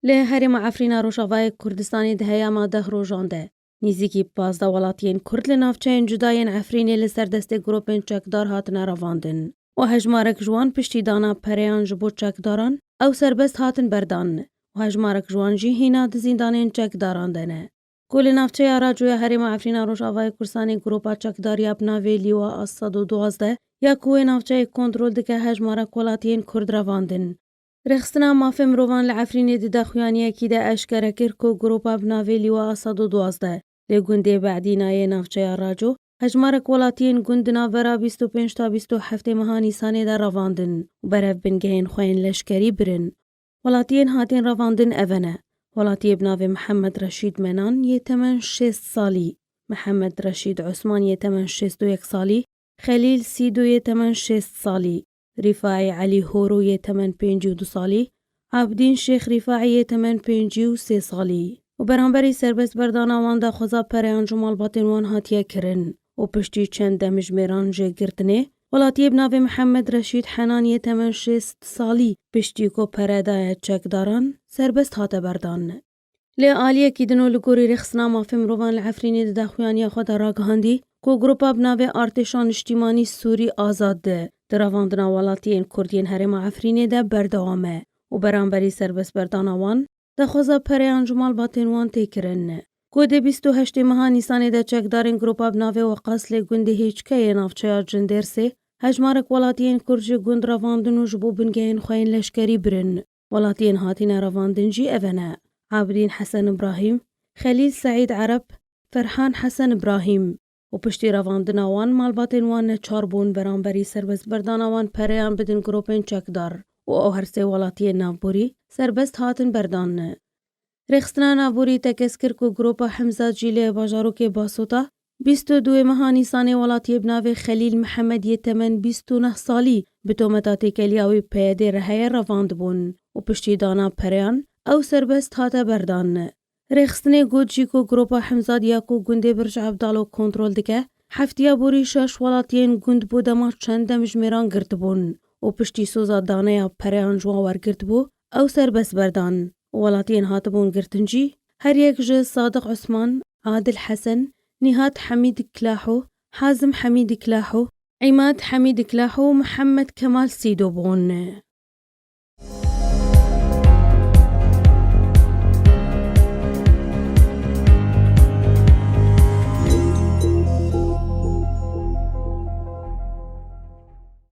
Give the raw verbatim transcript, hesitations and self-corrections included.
Li herêma Efrîna Rojavayê Kurdistanê di heyama deh rojan de nîzîkî pazdeh welatiyên Kurd li navçeyên cuda yên Efrînê li ser destê grûpên çekdar hatine revandin û hejmarek ji wan piştî dana pereyan ji bo çekdaran ew serbest hatin berdan û hejmarek ji wan jî hîna di zîndanên çekdaran de ne. Ku li navçeya Racoya herêma Efrîna Rojavayê Kurdistanê grûpa çekdar ya bi navê Lîwa a sed û duwazdeh ya ku wê navçeyê kontrol dike hejmarek welatiyên Kurd revandin. Rêxistina mafê mirovan li Efrînê di daxuyaniyekî de eşkere kir ku grûpa bi navê Lîwa a sed û duwazdeh li gundê Bedîna yê navçeya Raco hejmarek welatiyên gund di navbera bîst û pênc ta bîst û heftê meha Nîsanê de revandin û berev bingehên xwe yên leşkerî birin. Welatiyên hatîn revandin ev ne: welatiyê bi navê Mihemed Reşîd Menan yê temen şêst salî, Mihemed Reşîd Osman yê temen şêst û yek salî, Xelîl Sîdo yê temen şêst salî, Rîfaî Elî Horo yê temen pêncî û du salî, Abdîn Şêx Rîfaî yê temen pêncî û sê salî û beramberî serbestberdana wan daxwaza pereyan ji malbatên wan hatiye kirin û piştî çend demjimêran jê girtinê, welatiyê bi navê Mihemed Reşîd Henan yê temen şêst salî piştî ku pere daye çekdaran, serbest hate berdan. Li aliyekî din û li gorî Rêxistina Mafê Mirovan li Efrînê di daxuyaniya xwe de ragihandî ku grûpa bi navê Artêşa Niştîmanî Sûrî Azad di di revandina welatiyên Kurd yên herêma Efrînê de berdewam e û beramberî serbestberdana wan daxwaza pereyan ji malbatên wan tê kirin. Ku di bîst û heştê meha Nîsanê de çekdarên grûpa bi navê Weqas li gundê Hêçke yê navçeya Cindêrsê hejmarek welatiyên Kurd ji gund revandin û ji bo bingehên xwe yên leşkerî birin. Welatiyên hatine revandin jî ev ne: Abidîn Hesen Ibrahîm, Xelîl Seîd Ereb, Ferhan Hesen Ibrahîm û piştî revandina wan malbatên wan neçar bûn beramberî serbestberdana wan pereyan bidin grûpên çekdar û ew her sê welatiyên navborî serbest hatin berdan. Rêxistina navborî tekez kir ku grûpa Hemzat jî li bajarokê Basota bîst û duê meha Nîsanê welatiyê bi navê Xelîl Mihemed yê temen bîst û neh salî bi tometa têkeliya wî P Y D'ê re heye revandibûn û piştî dana pereyan ew serbest hate berdan. Rêxistinê got jî ku grûpa Hemzat ya ku gundê Birj Evdalo kontrol dike, heftiya borî şeş welatiyên gund bo dema çend demjimêran girtibûn û piştî soza daneya pereyan ji wan wergirtibû, ew serbest berdan. Welatiyên hatibûn girtin jî her yek ji Sadiq Osman, Adil Hesen, Nîhat Hemîd Kilaho, Hazim Hemîd Kilaho, Îmad Hemîd Kilaho û Mihemed Kemal Sîdo bûn.